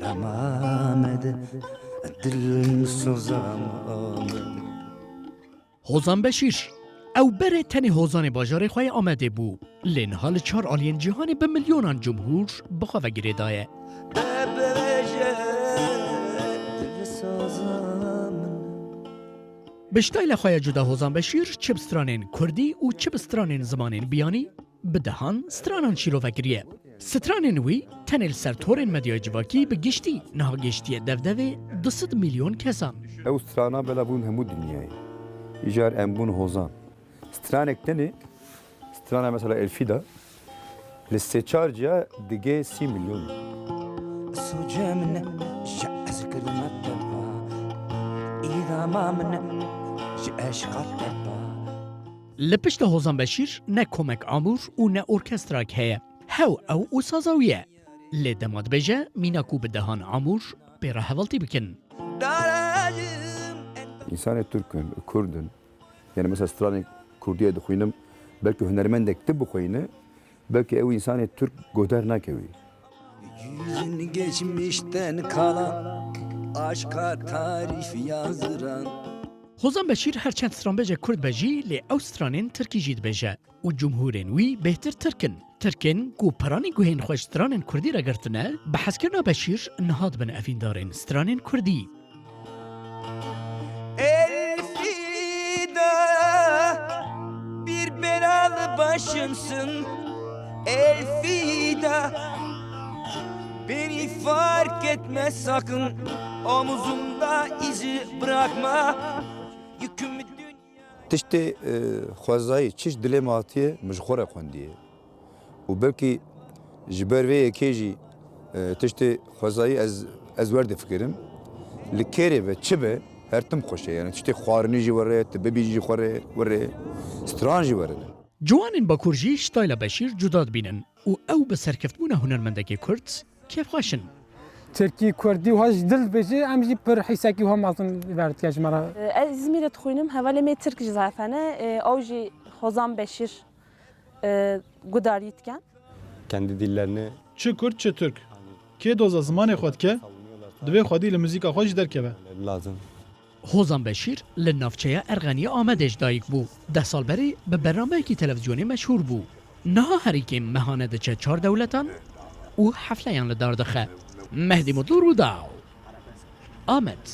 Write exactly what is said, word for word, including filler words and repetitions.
Amade, dilim sozam Amade. Hozan Beşîr. Ew berê tenê hozanê bajarê xwe yê Amedê bû. Lê niha li çar aliyên cîhanê bi milyonan cumhûr bi xwe ve girêdaye. Bi stayla xwe ya cuda Hozan Beşîr çi bi stranên kurdî û çi bi stranên zimanên biyanî bi dehan stranan şîrove kiriye. Stranên wî tenê li ser torên medyaya civakî bi giştî niha gihiştiye devdevê du sed milyon kesan. Ew strana bela bûn hemû dinyayê. Îcar em bûn hozan. Stranek tenê, strana mesela Elfî de, li sê çar ciya digê sî milyon. Sûcê min e, ji ez kirime te ba. Îdama min e, ji eşqa te ba. Li pişta Hozan Beşîr ne komek amûr û ne orkestrak heye. Hew ew û saza wî ye. Lê dema dibêje, mîna ku bi dehan amûr pê re hevaltî bikin. Însanê Tirk in, Kurd in. Yani mesela stranê Kurdiyê dixwînim, belkî hunermendek tu bixwîne, belkî ew însanê Tirk goder nakewî. Yüzün geçmişten kalan aşka tarif yazdıran. Hozan Beşîr her çend stranbêje kurd be jî, lê ew stranên tirkî jî dibêje û cumhûrên wî bêhtir tirk in. Tirkên ku piranî guhên xwe ji stranên kurdî re girtine, bi hezkirina Beşîr niha dibin evîndarên stranên kurdî. Elfida bir belalı başımsın. Elfida beni fark etme sakın. Omuzumda izi bırakma. Yükümü dünya. Tiştê e, xwezayî çi ji dilê me hatiye, min ji xwe re xwendiye. Û belkî ji ber vê yekê jî e, tiştê xwezayî ez, ez wer difikirim. Li kêrê ve çi be, her tim xweş e. Yani tiştê xwarinî jî were, tu bibî jî xwe re, were, stran jî were. Ciwanên Bakur jî stayla Beşîr cuda dibînin û ew bi serkeftbûna hunermendekê Kurd kêfxweş in. Tirkî, Kurdî û ha ji dil dibêje, em jî pir hîsekî û ha mezin li ber dike ji me re. Ez Îzmîrê dixwînim, hevalê me Tirk ji zehf hene, ew jî Hozan Beşîr gudarî dikin. Kendi dillerini Çi Kurd çi Tirk. Kê doza zimanê xwe dike, divê xwedî li muzîka xwe jî derkeve. lazım. Hozan Beşîr li navçeya Erxenî ya Amedê ji dayik bû. Deh sal berê bi bernameyekî televîzyonê meşhûr bû. Niha herî kêm mehane diçe çar dewletan û hefleyan li dar dixe. Mehdî Mutlu, Rûdaw, Amed.